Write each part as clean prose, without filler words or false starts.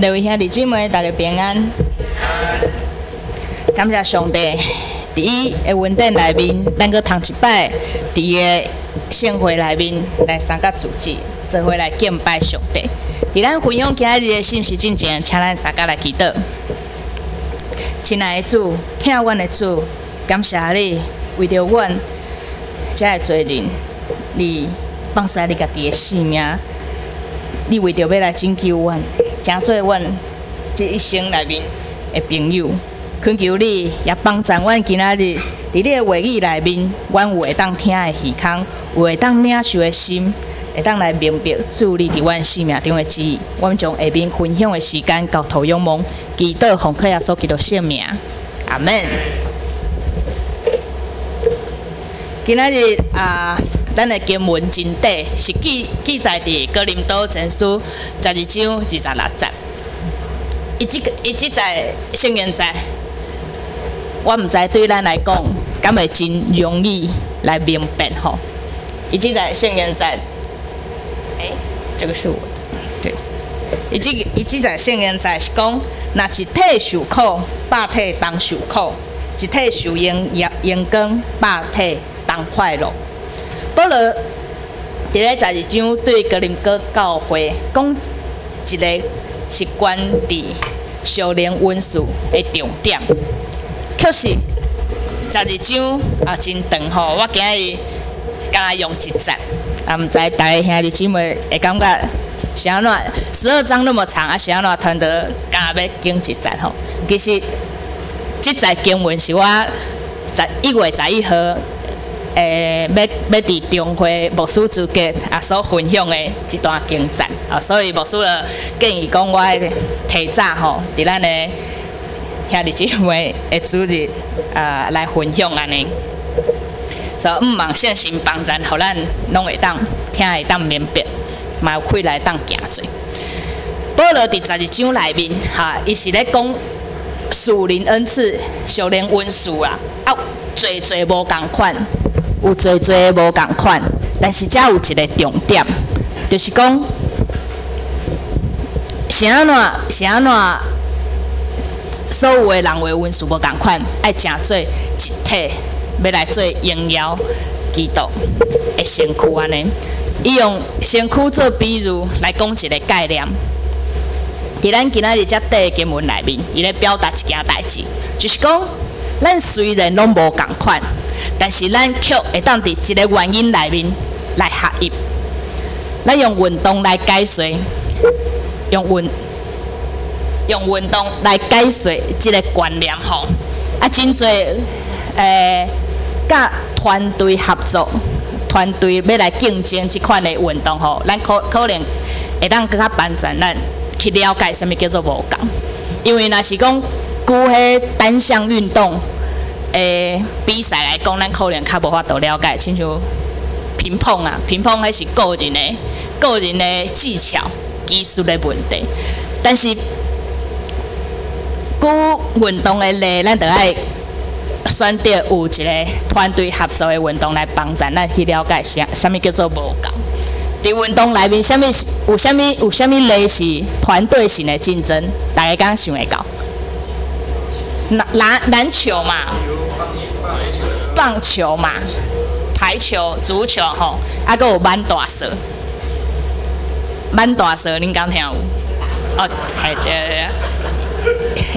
各位兄弟姊妹，大家平安。感謝上帝，佇伊的恩典內面，咱閣通一擺佇伊的聖會內面來三角組織，做伙來敬拜上帝。佇咱分享今仔日的信息進前，請咱三角來祈禱。親愛的主，疼阮的主，感謝你為著阮遮的罪人，你放捨你家己的性命，你為著欲來拯救阮，成做阮這一生內面的朋友。懇求你也幫助阮今仔日佇你的話語內面，阮有會當聽的耳孔，有會當領受的心，會當來明白主你佇阮生命中的旨意。阮將下面分享的時間交託仰望，祈禱奉靠耶穌基督聖名，阿門。今仔日啊，咱的經文真短，是記載佇哥林多前書12章26節。伊這節聖經節，我毋知對咱來講，敢會真容易來明白吼。伊這節聖經節，欸，這個是我的，對。伊這節聖經節是講，若一體受苦，百體同受苦；一體受榮光，百體同快樂。保羅佇咧十二章對哥林多教會講一个是關佇屬靈恩賜的重點。確實，十二章也真長吼，我今日敢若用一節，也毋知大家兄弟姊妹會感覺是按怎？12章那麼長，啊是按怎傳道敢若欲經一節吼？其實，這節經文是我11月11號，欲佇中會牧師資格啊所分享的一段經節啊，所以牧師就建議講，我提早吼，佇咱的兄弟姊妹的主日啊來分享按呢。所以毋望聖神幫助，予咱攏會當聽會當明白，嘛有氣來當行做。保羅佇十二章內面，哈，伊是咧講屬靈恩賜、屬靈恩賜啦，啊，濟濟無仝款。有濟濟無仝款，但是遮有一个重點，就是講是按怎是按怎，所有的人的恩賜無仝款，愛成做一體，欲來做榮耀基督的身軀按呢。伊用身軀做比喻來講一个概念。佇咱今仔日這短的經文內面，伊咧表達一件代誌，就是講咱雖然攏無仝款，但是咱卻會當佇一个原因內面來合一。咱用運動來解說，用運動來解說這个觀念吼。啊，真濟佮團隊合作、團隊欲來競爭這款的運動吼，咱可能會當閣較幫助咱去了解啥物叫做無仝。因為若是講舉彼單項運動的比賽來講，咱可能較無法度了解，親像乒乓啊，乒乓彼是個人的技巧、技術的問題。但是，舉運動的例，咱著愛選擇有一个團隊合作的運動來幫助咱去了解啥物叫做無仝。佇運動內面，啥物有啥物有啥物例是團隊性的競爭？大家敢想會到？籃球嘛，棒球嘛，排球、足球吼，啊，閣有挽大索，挽大索，恁敢聽有？哦，嘿對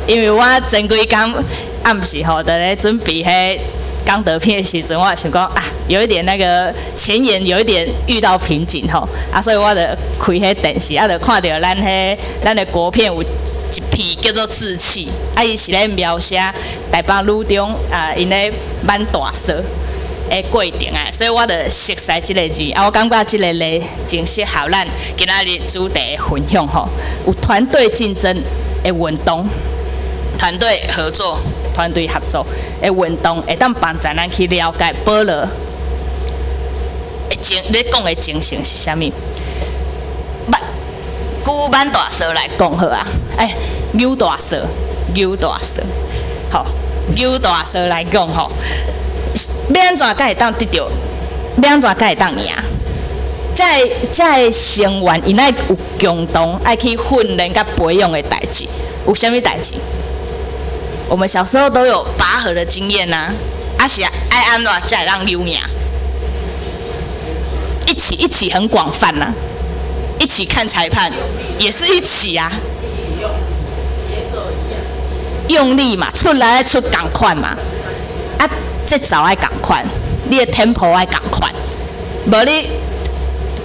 對，因為我前幾工暗時吼，佇咧準備彼講道片的時陣，我想講啊，有一點那個前言有一點遇到瓶頸吼，啊，所以我就開彼電視，啊，就看著咱的國片有一片叫做《志氣》，啊，伊是咧描寫台北女中啊，𪜶咧挽大索的過程啊，所以我就熟悉這个字，啊，我感覺這个例真適合咱今仔日主題的分享吼，有團隊競爭的運動，團隊合作。團隊合作的運動，會當幫助咱去了解保羅的精，咧講的精神是啥物？舉挽大索來講好啊！欸，扭大索，扭大索，吼，扭大索來講吼，欲按怎才會當得著？欲按怎才會當贏？這个成員𪜶愛有共同愛去訓練佮培養的代誌，有啥物代誌？我們小時候都有拔河的經驗啊，啊是愛按怎才會當溜贏？一起一起很廣泛吶，一起看裁判也是一起啊。用力嘛，出來愛出仝款嘛，啊節奏愛仝款，你的 tempo 愛仝款，無你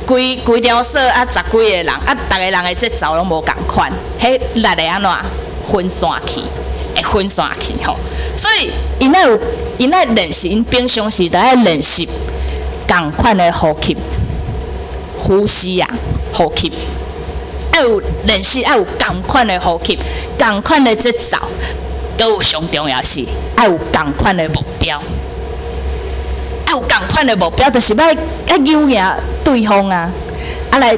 規規條索啊十幾個人啊，逐个人的節奏攏無仝款，彼力會按怎分散去？會分散去吼。所以𪜶愛有𪜶愛練習，𪜶平常時都愛練習仝款的呼吸，呼吸啊，呼吸。愛有練習，愛有仝款的呼吸，仝款的節奏，閣有上重要是愛有仝款的目標。愛有仝款的目標，就是愛愛扭贏對方啊！啊來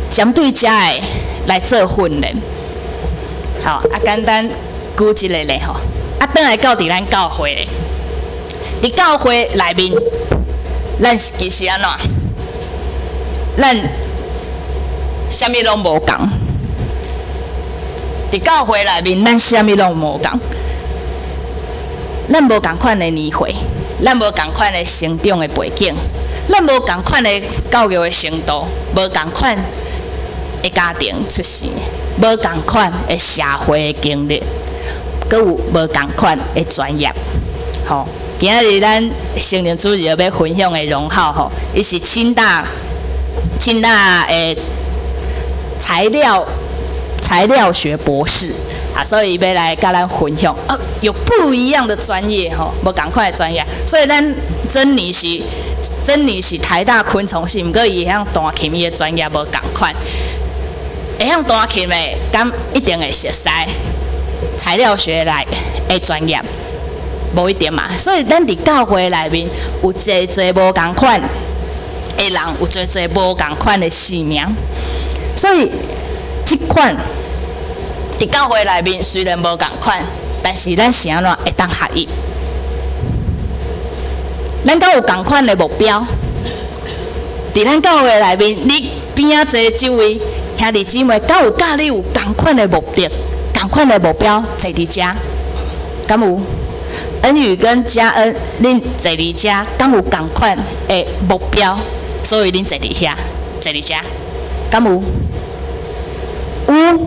針對遮的來做訓練。好，啊簡單舉一個例吼，啊轉來到佇咱教會咧，佇教會內面，咱是其實按怎？咱啥物攏無仝。佇教會內面，咱啥物攏無仝。咱無仝款的年歲，咱無仝款的成長的背景，咱無仝款的教育的程度，無仝款的家庭出身，無仝款的社會的經歷，閣有無仝款的專業。吼，今仔日咱成年主日欲分享的榮浩吼，伊是清大清大的材料學博士啊，所以伊欲來佮咱分享哦，有不一樣的專業吼，無仝款的專業，所以咱珍妮是台大昆蟲系，毋過伊會曉彈琴，伊的專業無仝款，會曉彈琴的，敢一定會熟悉材料學來的專業？無一定嘛，所以咱佇教會內面有濟濟無仝款的人，有濟濟無仝款的生命，所以這款佇教會內面雖然無仝款，但是咱是按怎會當合一？咱敢有仝款的目標？佇咱教會內面，你邊仔坐這位兄弟姊妹，敢有佮你有仝款的目的、仝款的目標坐佇遮？敢有？恩宇跟嘉恩，恁坐佇遮，敢有仝款的目標？所以恁坐佇遐，坐佇遮，敢有？有，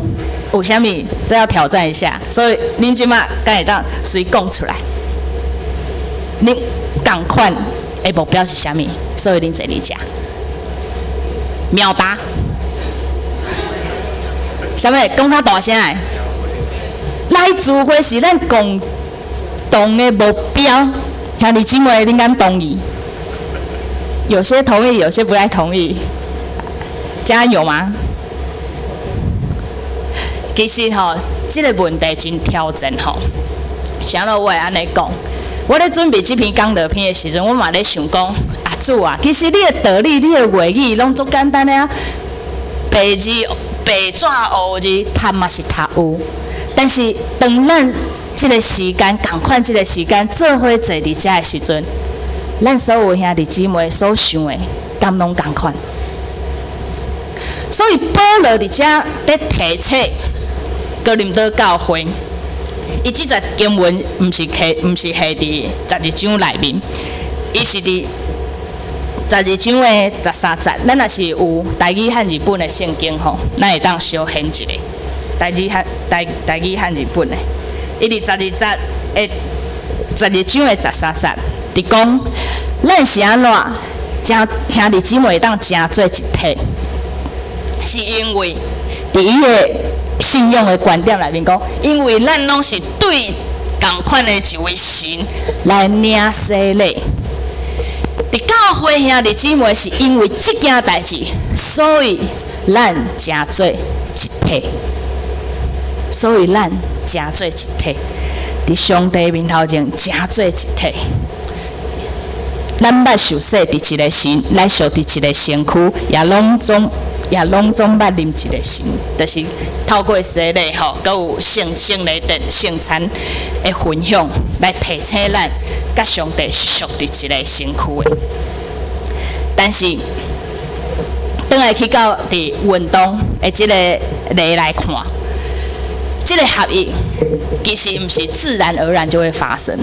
有啥物？這要挑戰一下。所以恁這馬敢會當隨講出來？恁仝款的目標是啥物？所以恁坐佇遮。秒答。啥物？講較大聲的。來聚會是咱共同的目標，兄弟姊妹，恁敢同意？有些同意，有些不太同意。嘉有嗎？其實吼，這個問題真挑戰吼。啥物我會按呢講？我咧準備這篇講道篇的時陣，我嘛咧想講，啊主啊，其實你的道理、你的話語攏足簡單的啊。白字白紙烏字，讀嘛是讀有，但是當咱這個時間仝款，這個時間做伙坐佇遮的時陣，咱所有兄弟姊妹所想的，敢攏仝款？所以保羅佇遮佇提醒哥林多教會，伊這節經文毋是下佇十二章內面，伊是佇十二章的十三節。咱若是有台語漢字本的聖經吼，咱會當小現一下台語漢字本的。伊佇十二節的十二章的十三節，佇講咱是按怎成兄弟姊妹會當成做一體，是因為佇伊的信仰的觀點內面講，因為咱攏是對仝款的一位神來領洗禮。佇教會兄弟姊妹是因為這件代誌，所以咱成做一體。所以咱成做一體，佇上帝面頭前成做一體。咱捌受洗佇一个神，來屬佇一個身軀，也攏總捌啉一个神，就是透過洗禮吼，閣有聖禮殿聖餐的分享，來提醒咱，佮上帝是屬佇一個身軀的。但是，轉來去到佇運動的這个例來看，這个合一其實毋是自然而然就會發生，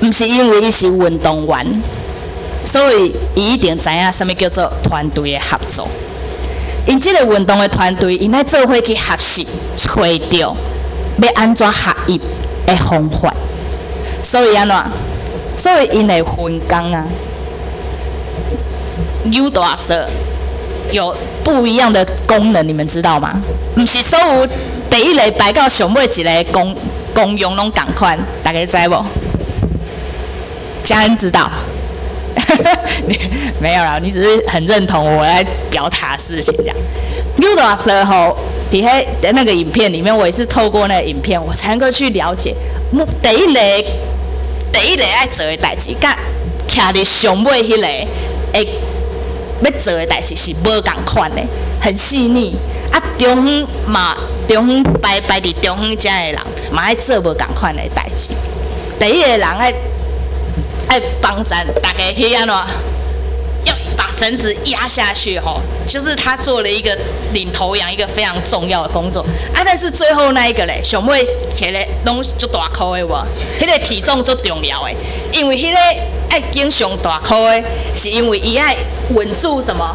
毋是因為伊是運動員，所以伊一定知影啥物叫做團隊的合作。𪜶這个運動的團隊，𪜶愛做伙去學習，揣著欲按怎合一的方法。所以按怎？所以𪜶會分工啊。扭大索有不一樣的功能，你們知道嗎？毋是所有第一个排到上尾一个功功用攏仝款，大家知無？嘉恩知道？你沒有啦，你只是很認同我在表達事情這樣。扭大索吼，佇彼那個影片裡面，我也是透過那個影片，我才能夠去了解。第一个第一个愛做的代誌，佮徛佇上尾彼个會欲做的代誌是無仝款的，很細膩。啊，中央嘛，中央排排佇中央遮的人嘛愛做無仝款的代誌。第一個人愛愛幫贊大家去按怎，要把繩子壓下去吼，就是他做了一個領頭羊，一個非常重要的工作啊。但是最後那一個咧，上尾起來攏足大箍的無，彼個體重足重要的，因為彼个愛肩上大箍的，是因為伊愛穩住什麼？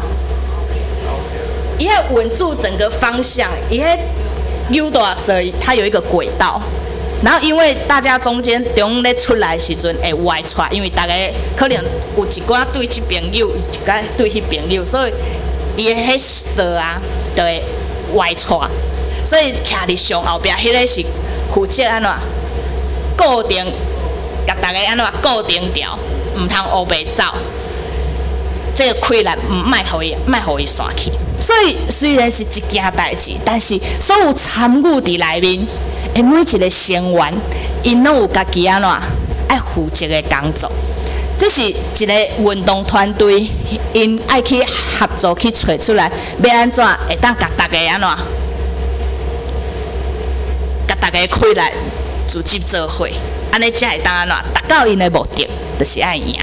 伊愛穩住整個方向，伊彼扭大索，它有一個軌道。然後因為大家中間中咧出來時陣會歪掣，因為大家可能有一寡對這邊扭，一寡對彼邊扭，所以伊的彼索啊就會歪掣。所以徛佇上後壁彼个是負責按怎固定，共大家按怎固定牢，毋通烏白走。這个氣力毋莫予伊，莫予伊散去。所以雖然是一件代誌，但是所有參與佇內面的每一个成員，𪜶攏有家己按怎愛負責的工作。這是一个運動團隊，𪜶愛去合作去揣出來，欲按怎會當共大家按怎，共大家氣力組織做伙，按呢才會當按怎達到𪜶的目的，就是愛贏。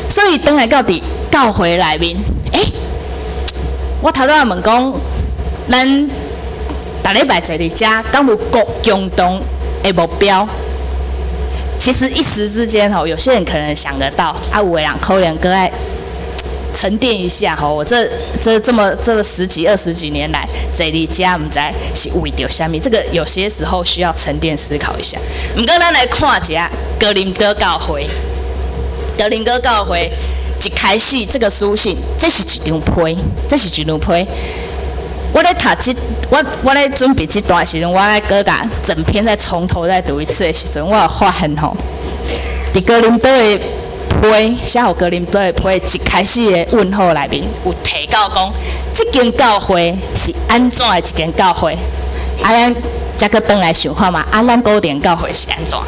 所以轉來到佇教會內面，我頭拄仔問講，咱逐禮拜坐佇遮，敢有共同的目標？其實一時之間吼，有些人可能想得到，啊，有的人可能閣愛沉澱一下吼。我這這麼這十幾二十幾年來坐佇遮，毋知是為著啥物？這個有些時候需要沉澱思考一下。毋過咱來看一下哥林多教會，哥林多教會一開始這個書信，這是一張批，這是一張批。我咧讀這，我咧準備這段時陣，我咧閣共整篇再從頭再讀一次的時陣，我有發現吼，佇哥林多的批，寫予哥林多的批，一開始的問候內面有提到講，這間教會是按怎的一間教會？啊，咱才閣轉來想看覓，啊，咱古田教會是按怎？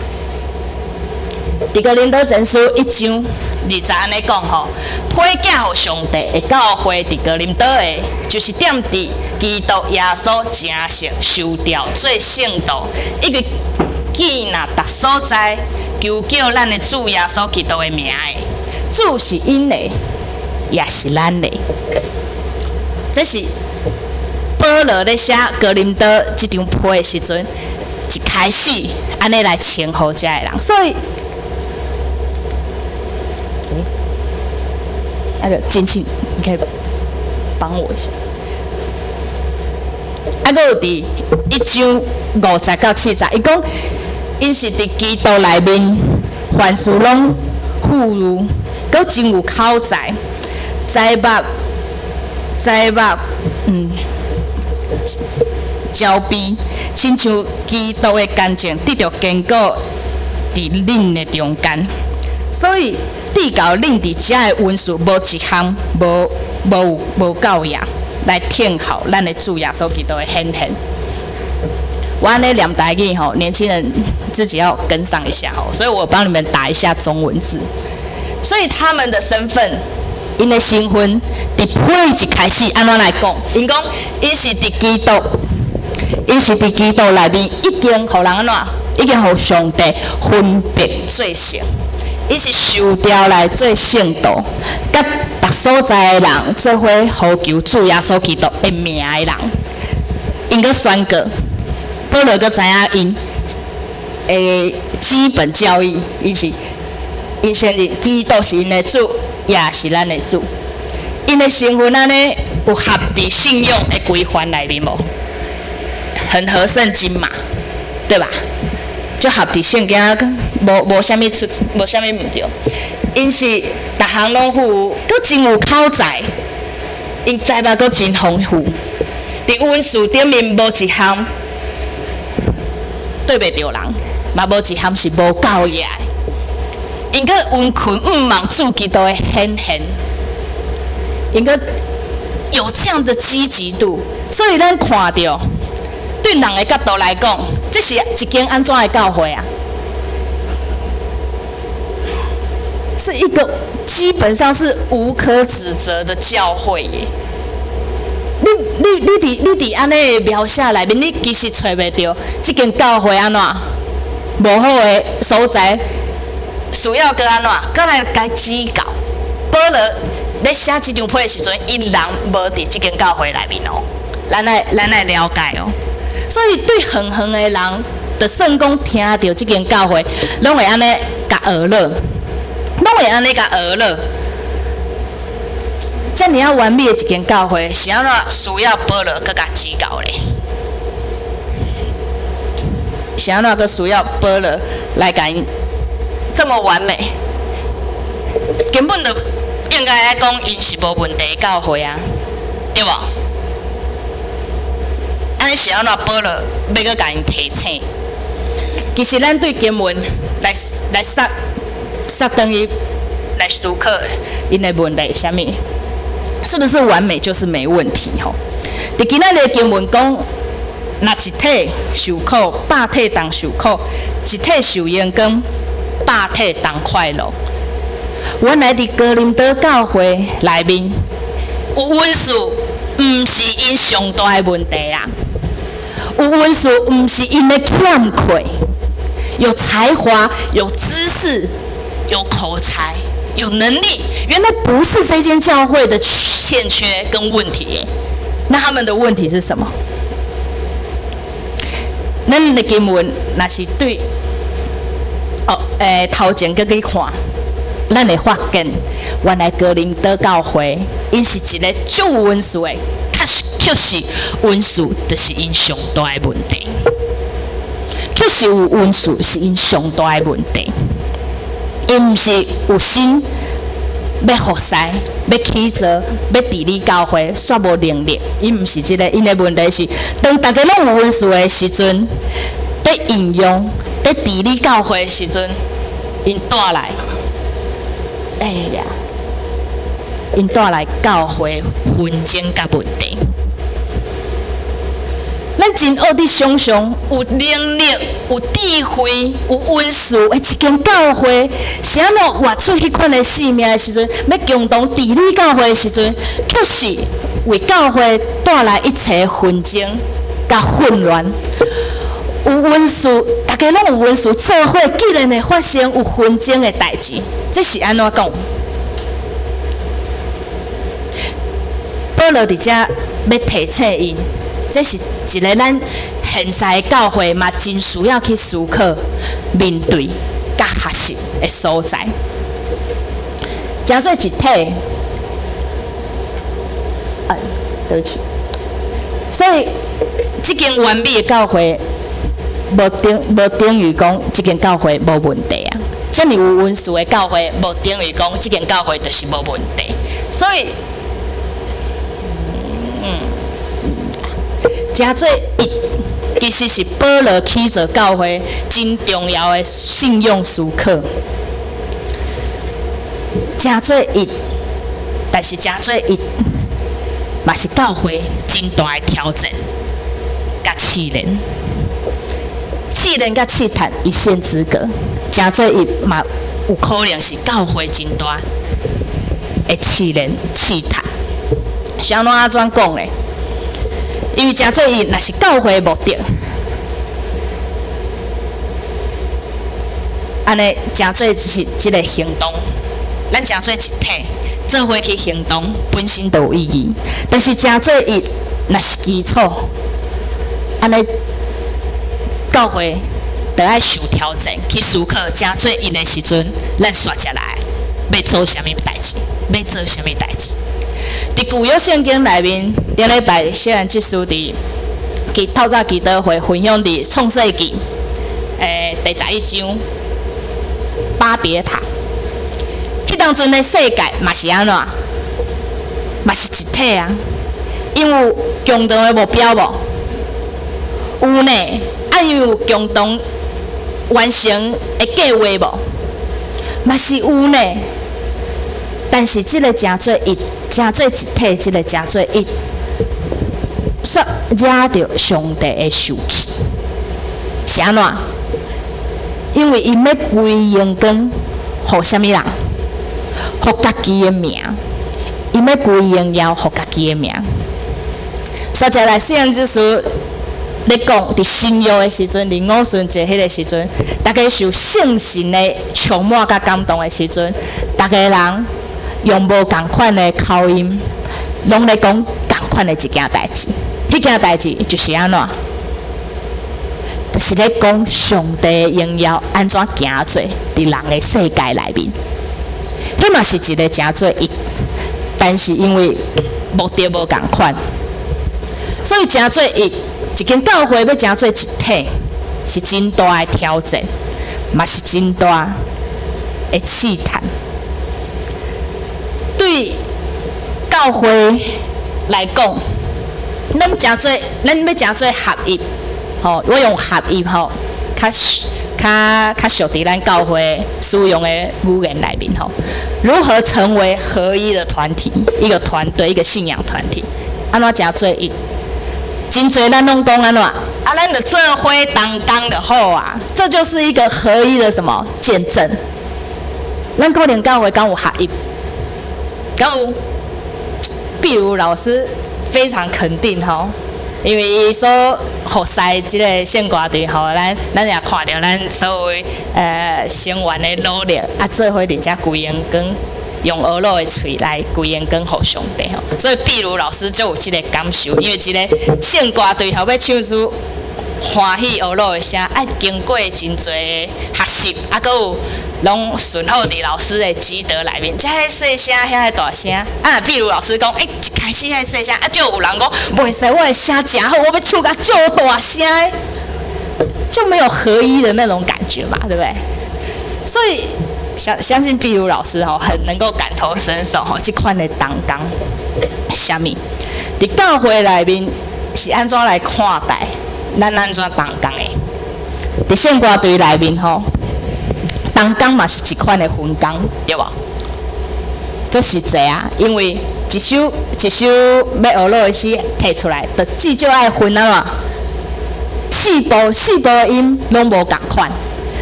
佇哥林多前書一章二節按呢講吼，批寄予上帝的教會佇哥林多的，就是踮佇基督耶穌成聖受召做聖徒，以及記納逐所在求叫咱的主耶穌基督的名的，主是𪜶的，也是咱的。這是保羅咧寫哥林多這張批的時陣，一開始按呢來稱呼遮的人，所以。那個進去，你可以幫我一下。啊，閣有佇一章五節到七節，伊講，𪜶是佇基督內面，凡事攏富裕，閣真有口才，知捌知捌，焦邊，親像基督的乾淨，得著堅固佇恁的中間，所以。至到恁佇遮的恩賜無一項無無無夠呀，來聽候咱的主耶穌基督的顯現。我按呢念台語吼，年輕人自己要跟上一下吼，所以我幫你們打一下中文字。所以他們的身份，𪜶的身份，佇批一開始按怎來講？𪜶講，𪜶是佇基督，𪜶是佇基督內面已經予人按怎？已經予上帝分別做聖。伊是受召來做聖徒，佮逐所在的人做伙呼求主耶穌基督的名的人。𪜶閣宣告，保羅閣知影𪜶的基本教義，伊是𪜶承認基督是𪜶的主，也是咱的主。𪜶的身份按呢有合佇信仰的規範內面無？很合聖經嘛，對吧？就合佇聖經，無啥物出，無啥物毋對。𪜶是逐項攏有，閣真有口才，𪜶才捌閣真豐富。佇恩賜頂面無一項對袂著人，嘛無一項是無夠額。𪜶閣殷勤毋忘主基督的顯現，𪜶閣有這樣的積極度，所以咱看著對人的角度來講，這是一間按怎的教會啊？是一個基本上是無可指責的教會耶。你佇按呢描寫內面，你其實揣袂著這間教會按怎無好的所在，需要閣按怎，閣來共指教。保羅咧寫這張批的時陣，伊人無佇這間教會內面哦。咱來了解哦。所以對遠遠的人，就算講聽著這間教會，攏會按呢共學了，攏會按呢共學了。遮爾仔完美的一間教會，是按怎需要保羅閣共指教咧？是按怎閣需要保羅來共𪜶這麼完美？根本就應該愛講，𪜶是無問題的教會啊，對無？按呢是按怎保羅欲閣共𪜶提醒？其實咱對經文來殺殺轉去來思考，𪜶的問題是啥物？是不是完美就是沒問題？吼！佇今仔日經文講，若一體受苦，百體同受苦；一體受榮光，百體同快樂。原來佇哥林多教會內面有恩賜，毋是𪜶上大的問題啊！有恩賜，毋是𪜶的欠缺，有才華、有知識、有口才、有能力，原來不是這間教會的欠缺跟問題。那他們的問題是什麼？咱的經文若是對哦，頭前閣去看，咱會發現原來哥林多教會，𪜶是一个足有恩賜的，確實確實恩賜就是𪜶上大的問題。確實有恩賜是𪜶上大的問題，𪜶毋是有心欲服侍、欲起造、欲治理教會，煞無能力。𪜶毋是這个，𪜶的問題是，當逐家攏有恩賜的時陣，佇應用、佇治理教會的時陣，𪜶帶來，哎呀，𪜶帶來教會紛爭佮問題。咱真學佇想像有能力、有智慧、有恩賜的一間教會，是按怎活出彼款的生命的時陣，欲共同治理教會的時陣，卻是為教會帶來一切紛爭佮混亂。有恩賜，逐家攏有恩賜，做伙竟然會發生有紛爭的代誌，這是按怎講？保羅佇遮欲提醒𪜶，這是一个咱現在教會嘛真需要去思考、面對、佮學習的所在。成做一體，啊，對不起。所以，這間完美的教會，無等於講這間教會無問題啊。遮爾有恩賜的教會，無等於講這間教會就是無問題。所以，成做一，其實是保羅起造教會真重要的信仰思考。成做一，但是成做一，嘛是教會真大的挑戰，佮試煉。試煉佮試探一線之隔，成做一嘛有可能是教會真大的試煉試探。是按怎按怎講咧？因為成做一，若是教會的目的，按呢成做是這个行動，咱成做一體，做伙去行動，本身就有意義。但是成做一，若是基礎，按呢教會就愛受挑戰，去思考成做一的時陣，咱煞落來欲做啥物代誌，欲做啥物代誌。佇舊約聖經內面，頂禮拜雖然這書佇其透早祈禱會分享佇創世記，第11章巴別塔。彼當陣的世界嘛是按怎？嘛是一體啊。𪜶有共同的目標無？有呢。啊，𪜶有共同完成的計劃無？嘛是有呢。但是這个成做一，成做一體，這个成做一，煞惹著上帝的受氣，是按怎？因為𪜶欲歸榮光，予啥物人？予家己的名，𪜶欲歸榮耀，予家己的名。煞接來，聖經書咧講，佇新約的時陣，佇五旬節彼个時陣，逐家受聖神的充滿佮感動的時陣，逐家人用無仝款的口音，攏咧講仝款的一件代誌。彼件代誌就是按怎？就是咧講上帝的榮耀按怎行做佇人的世界內面。彼嘛是一个成做一，但是因為目的無仝款，所以成做一，一間教會欲成做一體，是真大的挑戰，嘛是真大的試探。對教會來講，咱成做，咱欲成做合一，吼，我用合一吼，較較較熟佇咱教會使用的語言內面吼，如何成為合一的團體，一個團隊，一個信仰團體，按怎成做一？真濟咱攏講按怎？啊，咱就做伙同工就好啊，這就是一個合一的什麼見證？咱可能教會敢有合一？敢有？比如老師非常肯定吼，因為伊所服侍這个聖歌隊吼，咱也看著咱所有成員的努力，啊，做伙佇遮歸榮光，用呵咾的喙來歸榮光予上帝吼。所以比如老師就有這个感受，因為這个聖歌隊吼欲唱出歡喜呵咾的聲，愛經過真濟學習，啊，閣有攏順服佇老師的指導內面，遮彼細聲，遐个大聲。啊，比如老師講，欸，一開始彼細聲，啊，就有人講，袂使，我的聲誠好，我欲唱甲足大聲的，就沒有合一的那種感覺嘛，對不對？所以相信碧如老師吼，很能夠感同身受吼，這款的同工，啥物？佇教會內面是按怎來看待咱按怎同工的？佇聖歌隊內面吼，同工嘛是一款的分工，對無？足實際啊，因為一首一首欲呵咾的詩提出來，就至少愛分按怎？四部四部的音攏無仝款，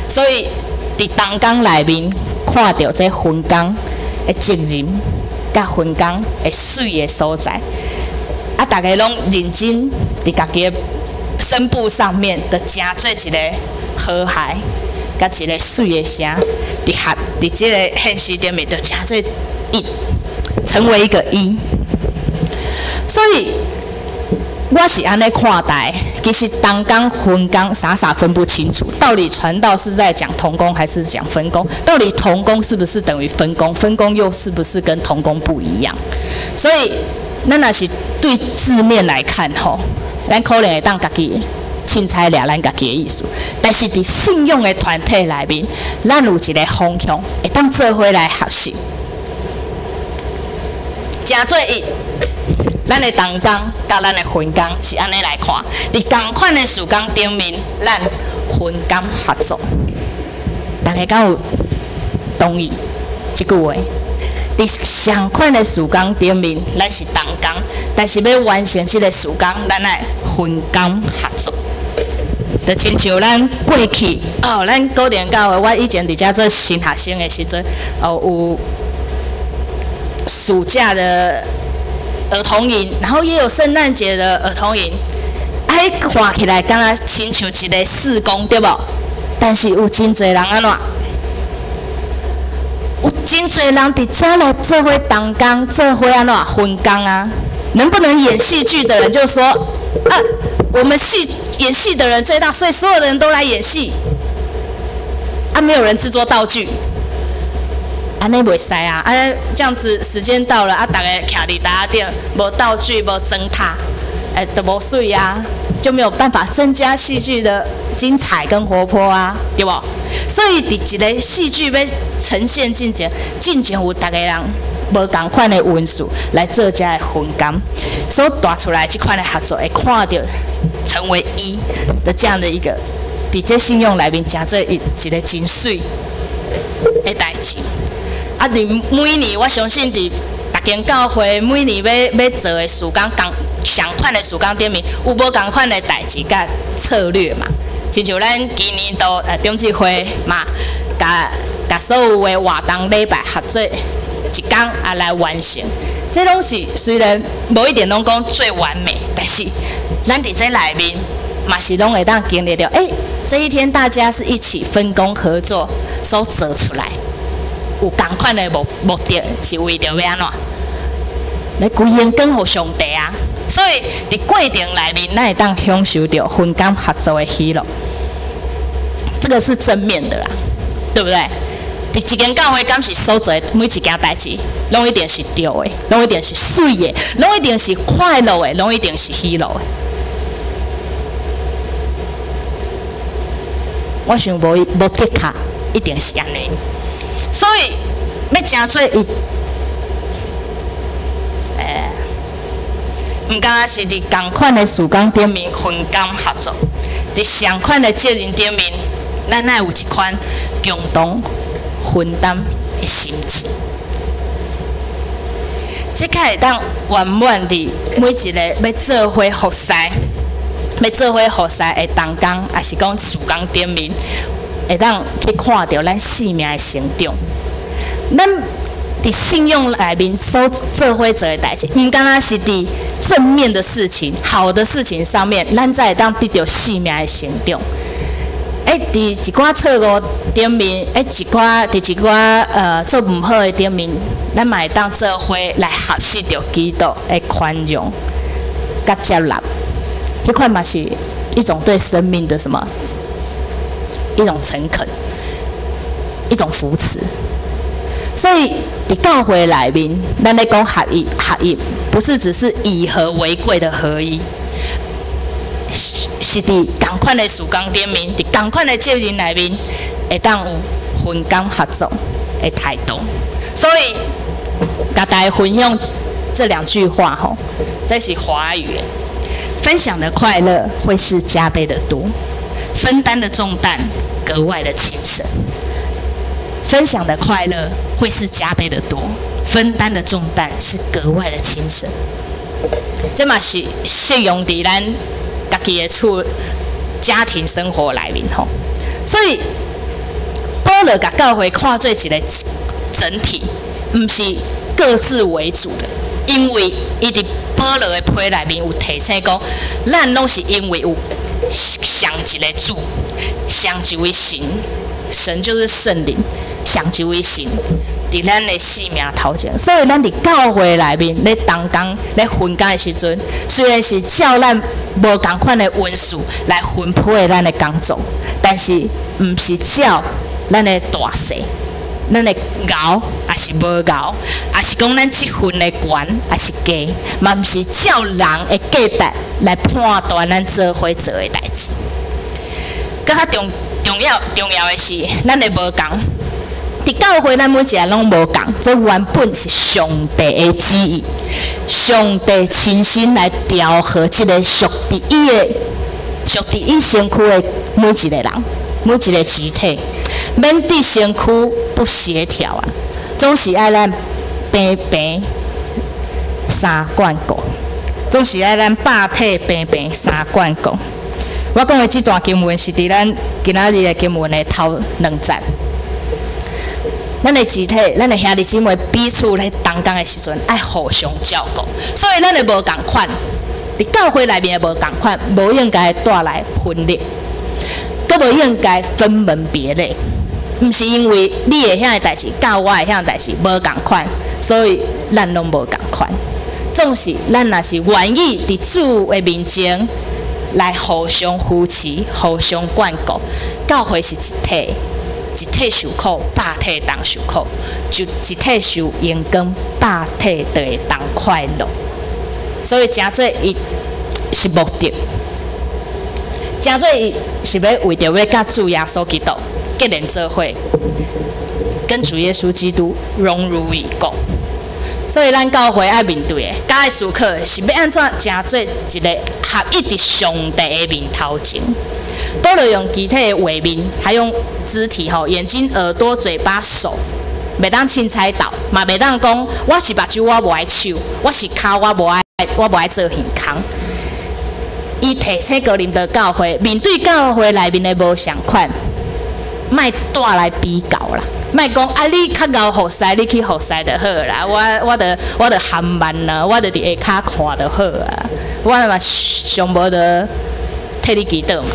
所以佇同工內面看著這分工的責任，佮分工的媠的所在，啊，逐家攏認真佇家己的聲部上面，就成做一個和諧，佮一個媠的聲，佇合佇這个現實頂面，就成做一，成為一個一。所以我是按呢看待，其實同工分工傻傻分不清楚，到底傳道是在講同工還是講分工？到底同工是不是等於分工？分工又是不是跟同工不一樣？所以，咱若是對字面來看吼，咱可能會當家己凊彩掠咱家己的意思，但是佇信仰的團體內面，咱有一个方向，會當做伙來學習，成做一。咱的同工佮咱的分工是按呢來看，佇仝款的事工頂面，咱分工合作。大家敢有同意這句話？佇相款的事工頂面，咱是同工，但是欲完成這個事工，咱愛分工合作。就親像咱過去哦，咱高點教會，我以前佇遮做新學生的時陣，哦，有暑假的兒童營，然後也有聖誕節的兒童營，啊，彼看起來敢若親像一个事工，對無？但是有真濟人按怎？真濟人佇遮來做伙同工，做伙按怎分工啊？能不能演戲劇的人就說啊，我們戲演戲的人最大，所以所有的人都來演戲。啊，沒有人製作道具，按呢袂使啊！啊，這樣子時間到了啊，逐家徛佇台仔頂，無道具，無妝塔，欸，都無媠啊，就沒有辦法增加戲劇的精彩跟活潑啊，對無？所以佇一个戲劇欲呈現進前，進前有逐个人無仝款的恩賜來做這个分工，所帶出來這款的合作，會看著成為一的這樣的一個，佇這信仰內面，誠做一個真媠的代誌。啊，佇每年我相信佇逐間教會每年欲做的事工，仝相款的事工頂面，有無仝款的代誌佮策略嘛？親像咱今年度長執會嘛，共所有的活動禮拜合做一工啊來完成。這攏是雖然無一定攏講最完美，但是咱佇這內面嘛是攏會當經歷著。欸，這一天大家是一起分工合作所做出來，有仝款的目的是為著欲按怎？來歸榮光予上帝啊！所以佇過程內面，咱會當享受著分工合作的喜樂。這個是正面的啦，對不對？佇一間教會，敢是所做的每一件代誌，攏一定是對的，攏一定是媠的，攏一定是快樂的，攏一定是喜樂的。我想無無的確一定是按呢。所以欲成做伊，欸，毋干焦是佇仝款的事工頂面分工合作，佇相款的責任頂面，咱愛有一款共同分擔的心志，這才會當圓滿佇每一個欲做伙服侍、欲做伙服侍的同工，抑是講事工頂面，會當去看著咱生命的成長。咱佇信仰內面所做伙做的代誌，毋干焦是佇正面的事情、好的事情上面，咱才會當得著生命的成長。欸，佇一寡錯誤頂面，欸，一寡佇一寡做毋好的頂面，咱嘛會當做伙來學習著基督的寬容、佮接納，彼款嘛是一種對生命的什麼？一種誠懇，一種扶持。所以佇教會內面，咱咧講合一，合一不是只是以和為貴的合一。是佇仝款的事工頂面，佇仝款的責任內面，會當有分工合作的態度。所以，共大家分享這兩句話吼，這是華語。分享的快樂會是加倍的多，分擔的重擔格外的輕省。分享的快樂會是加倍的多，分擔的重擔是格外的輕省。這嘛是適用佇咱家己的厝、家庭生活內面吼，所以保羅共教會看做一個整體，毋是各自為主的。因為伊佇保羅的批內面有提醒講，咱攏是因為有上一个主，上一位神，神就是聖靈，上一位神佇咱的生命頭前，所以咱佇教會內面咧同工咧分工的時陣，雖然是照咱無仝款的恩賜來分配咱的工作，但是毋是照咱的大細、咱的𠢕抑是無𠢕，抑是講咱這份的懸抑是低，嘛毋是照人的價值來判斷咱做伙做的代誌。閣較重要的是，咱的無仝。佇教會，咱每一个人攏無仝，這原本是上帝的旨意，上帝親身來調和這个屬佇伊的、屬佇伊身軀的每一个人、每一个肢體，免得身軀不協調啊，總是愛咱平平三貫顧，總是愛咱百體平平三貫顧。我講的這段經文是佇咱今仔日的經文的頭兩節。咱的肢體，咱的兄弟姊妹彼此咧同工的時陣，愛互相照顧。所以咱的無仝款，佇教會內面的無仝款，無應該帶來分裂，閣無應該分門別類。毋是因為你會曉的代誌，佮我會曉的代誌無仝款，所以咱攏無仝款。總是咱若是願意佇主的面前來互相扶持、互相眷顧，教會是一體，一體受苦，百體同受苦；就一體受榮光，百體就會同快樂。所以成做伊是目的，成做伊是欲為著欲佮主耶穌基督結連做伙，跟主耶穌基督榮辱與共。所以咱教會愛面對的，佮愛思考的是欲按怎成做一个合一佇上帝的面頭前。保羅用肢體的畫面，還用肢體吼，眼睛、耳朵、嘴巴、手，袂當凊彩鬥，嘛袂當講我是目睭我無愛手，我是跤我無愛做耳空。伊提醒哥林多教會，面對教會內面的無仝款，莫帶來比較啦。莫講啊！你較𠢕服侍，你去服侍就好啦。我著含慢啦，我著佇下跤看就好啊。我嘛上無得替你祈禱嘛。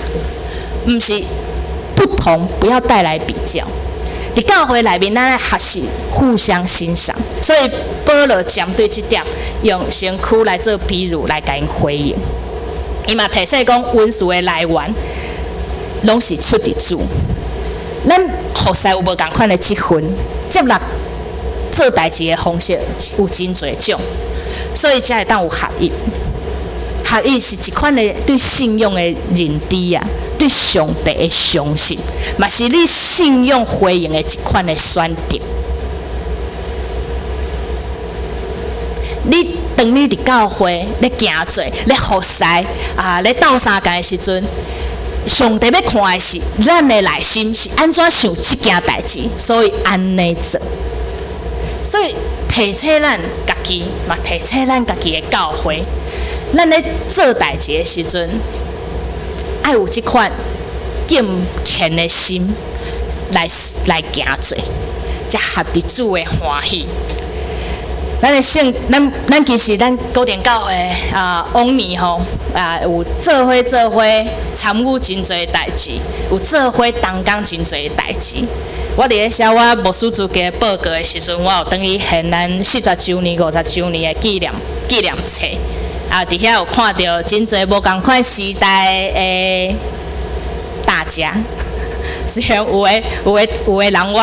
毋是不同，不要帶來比較。佇教會內面，咱愛學習互相欣賞。所以保羅針對這點，用身軀來做比喻來共𪜶回應。伊嘛提醒講，恩賜的來源攏是出佇主。咱服侍有無仝款的職分，接納做代誌的方式有真濟種，所以才會當有合一。合一是一款的對信仰的認知啊，對上帝的相信，嘛是你信仰回應的一款的選擇。你當你佇教會咧行做、咧服侍啊、咧鬥相共的時陣，上帝欲看的是咱的內心是按怎想這件代誌，所以按呢做。所以提醒咱家己，嘛提醒咱家己的教會，咱咧做代誌的時陣，愛有這款敬虔的心來行做，才合佇主的歡喜。咱的聖，咱其實咱高點教會啊，往年吼啊有做伙做伙參與真濟代誌，有做伙同工真濟代誌。我佇咧寫我牧師資格報告的時陣，我有轉去還咱40週年、50週年的紀念冊，啊，佇遐有看著真濟無仝款時代的大家，雖然有的人我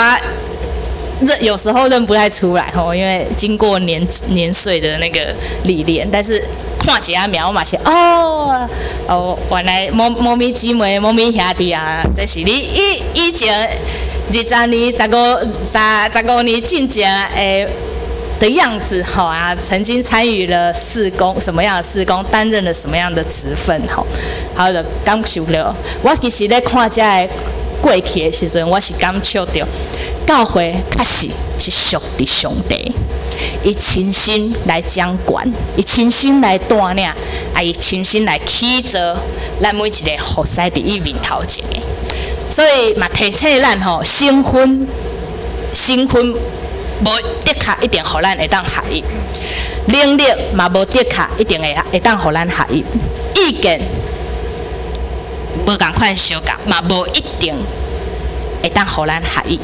認有時候認不太出來吼，因為經過年歲的那個歷練，但是看一下名我嘛是哦哦，原來某某咪姊妹、某咪兄弟啊，這是你以前20年、15年進前的樣子吼啊，曾經參與了事工，什麼樣的事工，擔任了什麼樣的職分吼，好就感受著。我其實咧看這个過去的時陣，我是感受著教會確實是屬佇上帝，伊親身來掌權，伊親身來帶領，啊，伊親身來起造咱每一个服侍佇伊面頭前的。所以嘛提醒咱吼，身份無的確一定予咱會當合一，能力嘛無的確一定會當予咱合一，意見無仝款相仝嘛無一定會當予咱合一。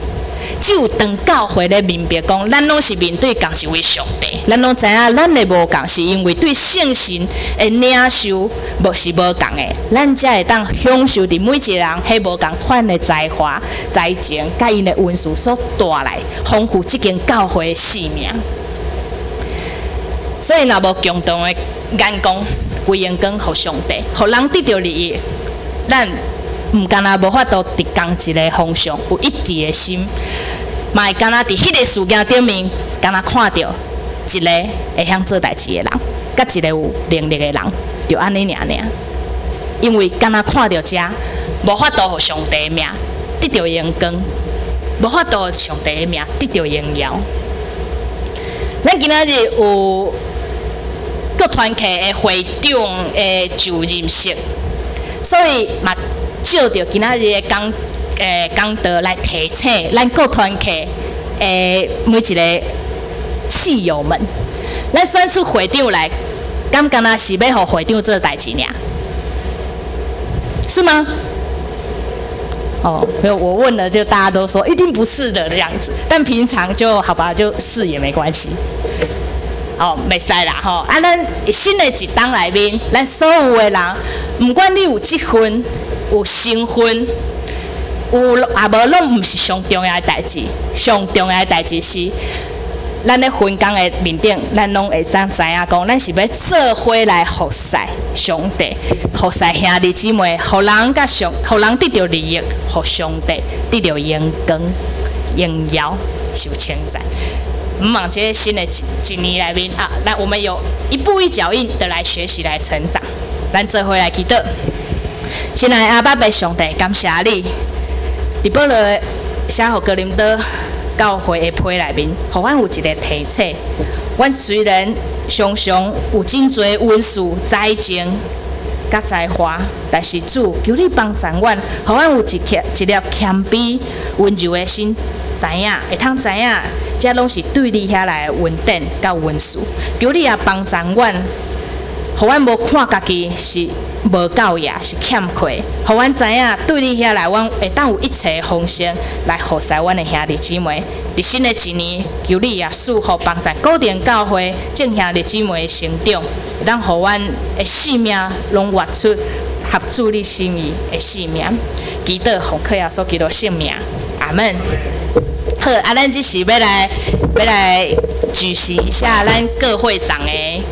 只有當教會咧明白講，咱攏是面對仝一位上帝，咱攏知影咱的無仝是因為對聖神的領受無是無仝的，咱才會當享受佇每一個人彼無仝款的才華、才情，佮𪜶的恩賜所帶來豐富這間教會的生命。所以，若無共同的眼光，歸榮光予上帝，予人得著利益，咱毋干焦無法度佇仝一个方向有一致的心，嘛會干焦佇彼个事件頂面，干焦看著一个會曉做代誌的人，佮一个有能力的人，就按呢爾爾。因為干焦看著遮，無法度予上帝的名得著榮光，無法度予上帝的名得著榮耀。咱今仔日有各團契的會長的就任式，所以嘛借著今仔日的講道來提醒咱各團契的每一个契友們，咱選出會長來，敢干焦是欲予會長做代誌爾？是嗎？哦，我問了，就大家都說一定不是的這樣子，但平常就好吧，就是也沒關係。哦，袂使啦吼！啊，咱新的一冬內面，咱所有的人，毋管你有職份、有身份、有抑無，攏毋是上重要的代誌。上重要的代誌是，咱咧分工的面頂，咱攏會當知影講，咱是欲做伙來服侍上帝，服侍兄弟姊妹，予人佮上，予人得著利益，予上帝得著榮光、榮耀，受稱讚。毋望這新的一年內面啊，來我們有一步一腳印的來學習來成長。咱做伙來祈禱，親愛阿爸父上帝，感謝你，佇保羅寫予哥林多教會的批內面，予阮有一個提醒。阮雖然常常有真濟恩賜、才情、佮才華，但是主求你幫助阮，予阮有一顆一粒謙卑、溫柔的心，知影會通知影，這攏是對你遐來的恩典佮恩賜。求你也幫助阮，予阮無看家己是無夠也是欠缺，予阮知影對你遐來，阮會當有一切豐盛來服侍阮的兄弟姊妹。佇新的一年，求你也賜福幫助固定教會眾兄弟姊妹的成長，會當予阮的生命攏活出合主你心意的生命。祈禱奉靠耶穌基督聖名，阿門。好，啊，咱這是欲來舉行一下咱各會長的。